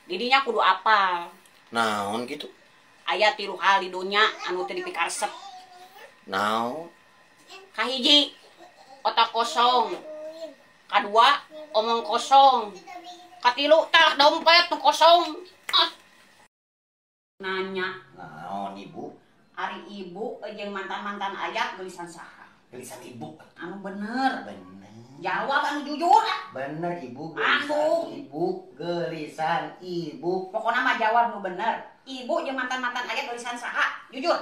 Didinya kudu apal. Naon gitu? Aya 3 hal di dunya anu teu dipikaresep. Naon? Kahiji, otak kosong. Kadua, omong kosong. Katilu, tah dompet nu kosong. Ah. Nanya. Naon ibu? Ari ibu jeung mantan-mantan ayah geulisan saha? Geulisan ibu. Anu bener. Bener. Jawab anu jujur. Bener ibu, geulisan ibu, geulisan ibu. Pokokna mah jawab nu bener. Ibu jeung mantan-mantan ayah geulisan saha? Jujur.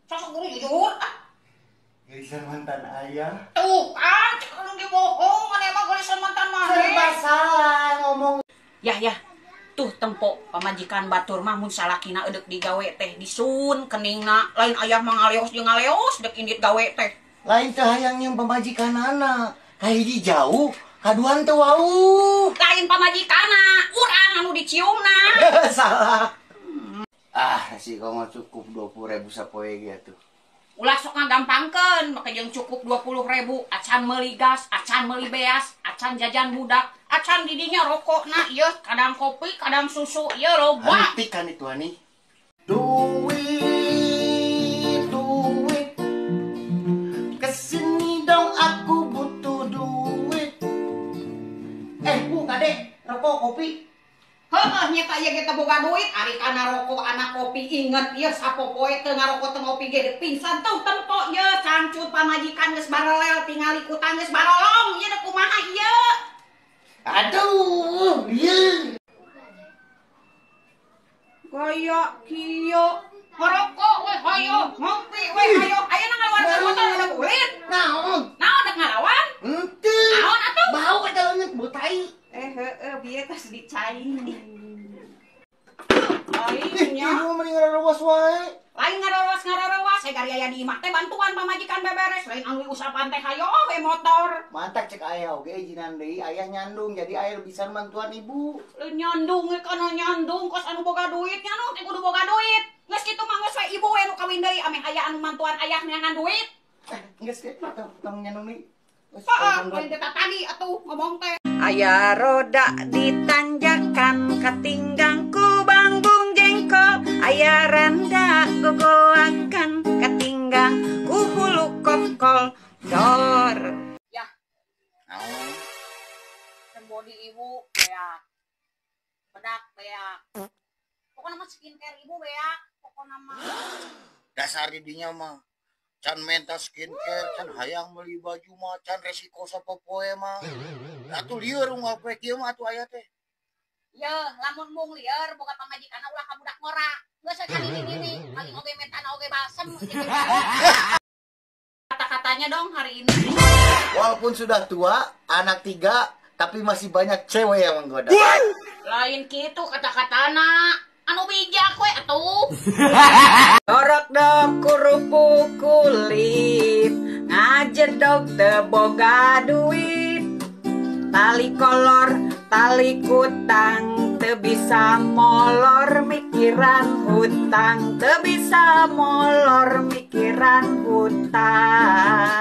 Sosok guru jujur. Ah. Geulisan mantan ayah. Tuh kan, cek anu ge bohong, maneh mah geulisan mantan maneh. Serba salah ngomong. Yah yah. Tuh tempo pamajikan batur mah mun salakina eudek digawe teh disun keningna, lain ayah mah ngaleos jeung ngaleos dek indit gawe teh. Lain teh hayang nyeun pamajikanana, kahiji jauh, kaduan teu wauh. Lain pamajikanna, urang anu diciumna. Salah. Ah, si kongo cukup 20.000 sapoe ge atuh. Ulah sok ngagampangkeun, make jeung cukup 20.000, acan meuli gas, acan meuli beas, acan jajan budak, acan didinya rokokna ieu, kadang kopi, kadang susu, ieu loba. Hentikan itu ani. Duit, duit. Kesini dong aku butuh duit. Bu kade, rokok kopi. Heuh nya ka ieu ge teu boga duit, ari kana rokok anak kopi inget ieu sapopoe teu ngarokok teu ngopi ge pingsan tuh tempo ieu cangcut pamajikan geus barelel tingali kutang geus barolong ieu dek kumaha ieu. Aduh, ieu. Gaya kieu ngarokok we hayo, ngopi we hayo, ayeuna ngaluarkeun motor ada kulit. Naon? Naon dek ngalawan? Henteu. Naon atuh? Bau eta leungeut bau tai. Heeh, bieu tos dicai. Aing nya mending ngararewas wae. Lain ngararewas, saya aya di imah teh bantuan pamajikan beberes, lain anu usapan teh hayo we motor. Mantak cek ayah oge izinan deui, ayah nyandung jadi ayah bisa bantuan ibu. Lain nyandung we kana nyandung kos anu boga duit nya nu teh kudu boga duit. Geus kitu mah geus we ibu we nu kawin deui ameh aya anu mantuan ayah neangan duit. Geus ge tong nyandung deui. Heeh, lain teh tadi atuh ngomong teh. Aya roda ditanjakan katinggang ku bangbung jengkol, aya randa gogoakan katinggang ku hulu kokol dor. Ya. Naon? Body ibu beak. Bedak beak. Pokokna mah skincare ibu beak, pokokna mah. Dasar didinya mah can menta skincare, can hayang meuli baju mah, can resiko sapopoe mah. Atuh lieur unggal poe kieu mah atuh aya teh. Yeuh, lamun mung lieur boga pamajikanna ulah ka budak ngora. Geus we kali ini, paling oge mentana oge balsem. Kata-katanya dong hari ini. Walaupun sudah tua, anak 3, tapi masih banyak cewek yang menggoda. Lain kitu kata-katana. Anu bijak we atuh. Dorok dok kerupuk kulit, ngajedog teu boga duit. Tali kolor, tali kutang, teu bisa molor mikiran hutang, teu bisa molor mikiran hutang.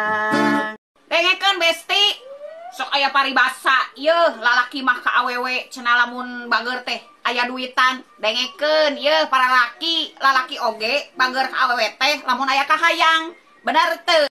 Dengekeun besti, sok aya paribasa, yeuh lalaki mah ka awewe cenah lamun bager teh aya duitan. Dengekeun yeuh para laki, lalaki oge bager ka awewe teh lamun aya kahayang. Bener teu?